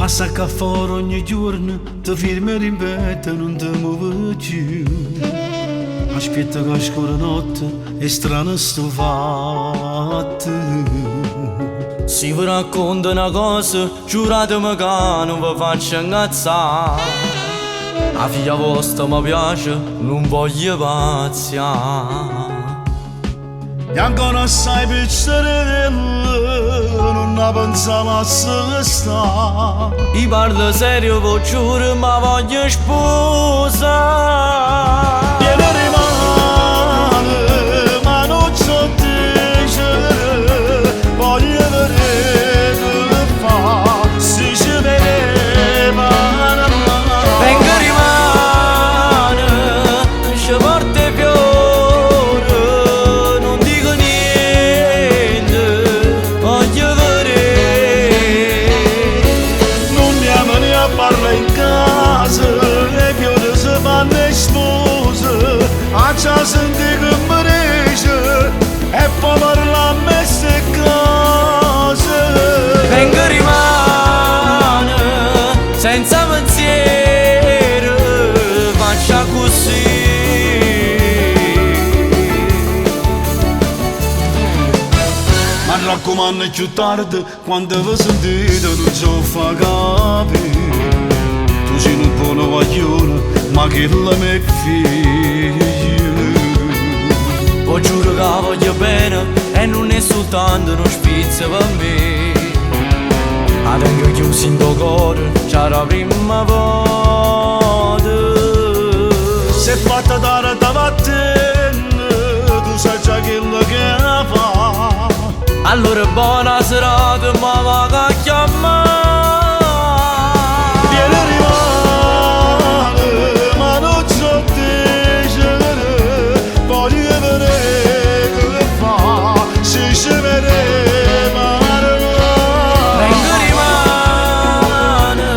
Passa qua fuori ogni giorno, ti firmi rimpetto e non ti muovi più. Aspetta che scura notte, è strano sto fatto. Se vi racconto una cosa, giuratemi che non vi faccio incazzare. La figlia vostra mi piace, non voglio pazziare. E ancora sai piccirella, non la pensava a sta. I parlo serio, vi giuro, ma voglio sposare. Viene rimane, ma non so dicere, voglio vedere che fa, se ci vede Vengo rimane, ci porto i fiori, non dico niente, voglio vedere. Non andiamo ne a parlare in casa, e fiori si fanno e spose, a già senti che mi dice, e poi parliamo e ste cose. Vengo rimane, senza pensiero, faccia così. Ma raccomando più tardi, quando vi sentite non ci fa capire. Tu sei un buono guaglione, ma che la mia figlia. Poi giuro che voglio bene e non è soltanto uno spizio per me. La tengo chiusa in tuo cuore, c'è la prima volta. Se è fatta dare da vattene, tu sai già quello che fa. Allora buona serata, ma vado a chiamare. Viene rimane, ma non so dicere, voglio vedere che fa, se ci vede Vengo rimane,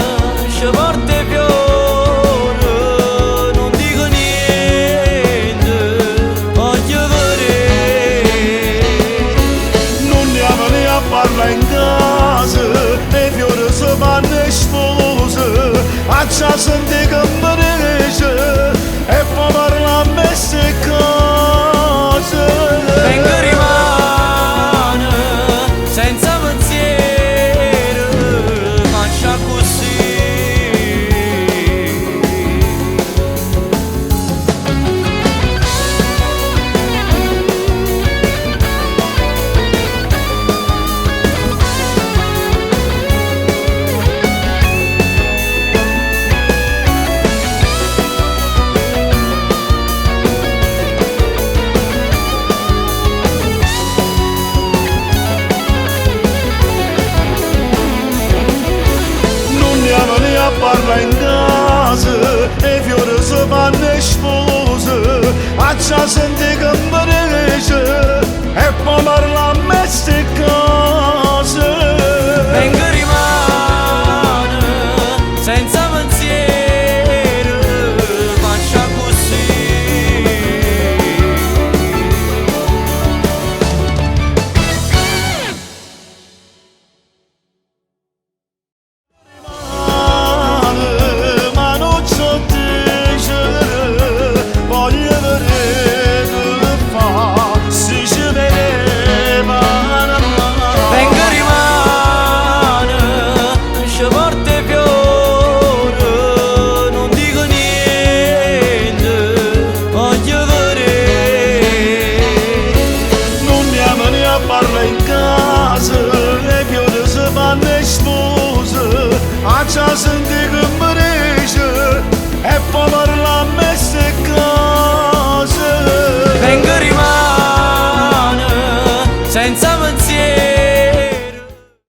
ci porto i fiori, non dico niente, voglio vedere. Non andiamo ne a parlare in casa, e fiori si fanno e spose, a già senti che mi dice, e poi parliamo e ste cose. Vengo rimane, senza pensiero, faccia così. Non andiamo ne a parlare in casa, e fiori si fanno e spose, a già senti che